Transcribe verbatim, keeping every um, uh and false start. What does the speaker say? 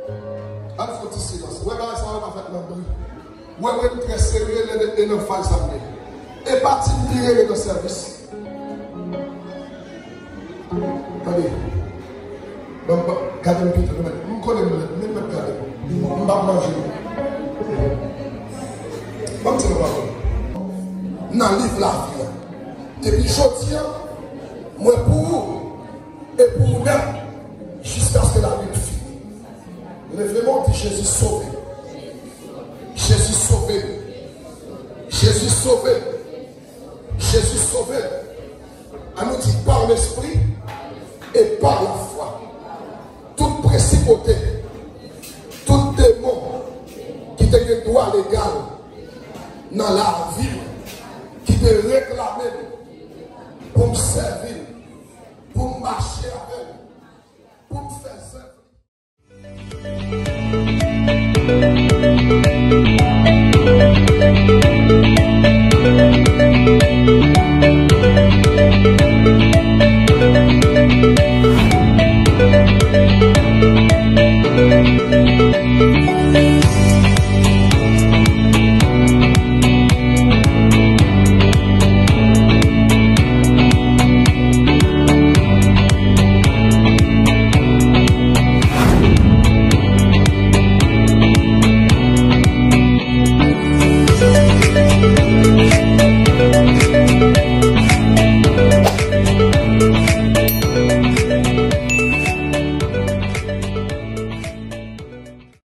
Ann fè yon ti silans. Wè bagay sa yo pa fèt nan bri. Wè, wè, m trè serye lè e nan faz sa m ye. E pa ti m ki rele nan sèvis. Tande. Ban m, ban, gade m pito, men m konnen m lèd, men m mèt gade m. M p ap manje. Ban m ti pawòl. Nan liv lavi a. Depi jodi a, mwen pou ou, e pou ou menm, jiskaske lavi m fini. Leve men w, di, Jezi sove m. Jezi sove m. Jezi sove m. Jezi sove m. Ann nou di, pa Lespri e pa lafwa. Tout prensipalite, tout demon ki te gen dwa legal nan lavi m, ki te reklame m pou m sèvi